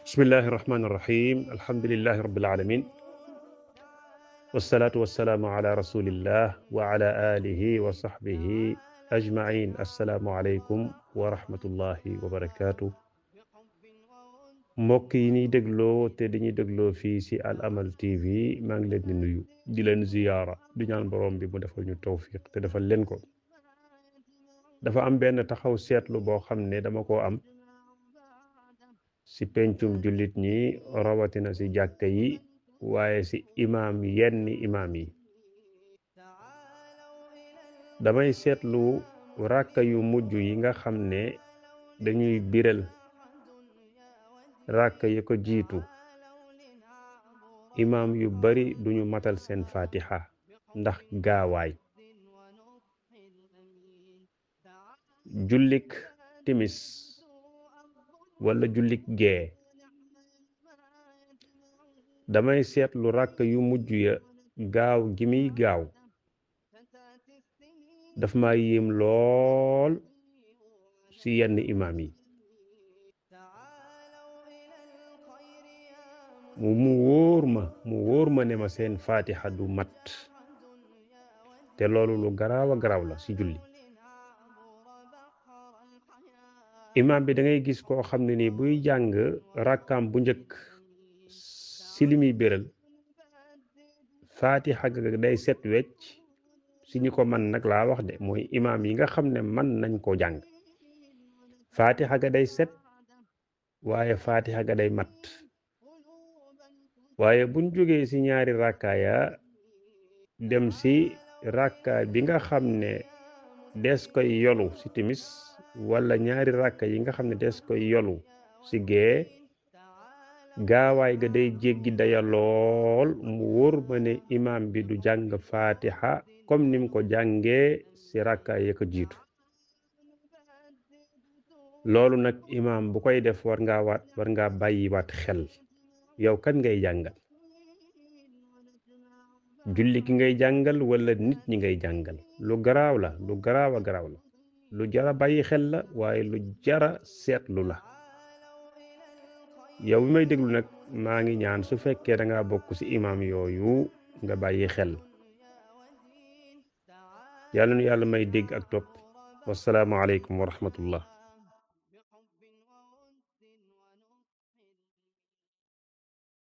bismillahi irrahmani irrahim alhamdulilahi rabilalamin wasalaatu wasalaamu ala rasulillah wa ala alihi wa sahbihi ajmain assalaamu aleykum wa rahmatullahi wa barakatuh mbokk yi ñuy dégloo te dañuy dégloo fii ci Al Amal TV maa ngi leen di nuyu di leen ziyaara di ñaan borom bi mu defal ñu tawfiq te defal leen ko. dafa am benn taxaw seetlu boo xam ne dama ko am ci pencum jullit ñi rawatina ci jàkka yi waaye ci yenn imaam yi damay seetlu ràkka yu mujj yi nga xam ne dañuy biral ràkka yi ko jiitu imaam yu bari duñu matal seen fatiha ndax gaawaay. jullik timis wala jullik gee damay seetlu ràkk yu mujj ya gaaw gi muy gaaw daf ma yéem lool ci yenn imaam yi mu wóor ma ne ma seen fatiha du mat te loolu lu garaaw a garaaw la ci julli. imaam bi da ngay gis koo xam ne ni buy jàng rakkaam bu njëkk ci li muy béral faatixa ga day set wecc ci ñi ko man nag laa wax de mooy imaam yi nga xam ne man nañ ko jàng faatixa ga day set waaye faatixa ga day mat waaye buñ jógee ci ñaari rakkaaya dem ci rakka bi nga xam ne des koy yolu ci timis wala ñaari ràkka yi nga xam ne des koy yolu ci gee gaawaay ga day jéggi daya lool mu wóor ma ne imaam bi du jàng fatiha comme nim ko jàngee ci ràkka ya ko jiitu. loolu nag imaam bu koy def war ngaa bàyyiwaat xel yow kan ngay jàngal, julli ki ngay jàngal wala nit ñi ngay jàngal. lu garaaw la, lu garaaw a garaaw la, lu jara bàyyi xel la waaye lu jara seetlu la. yow bi may déglu nag maa ngi ñaan su fekkee da nga bokk ci imaam yooyu nga bàyyi xel. yàlla nu yàlla may dégg ak topp. wassalaamu aleykum wa rahmatullah.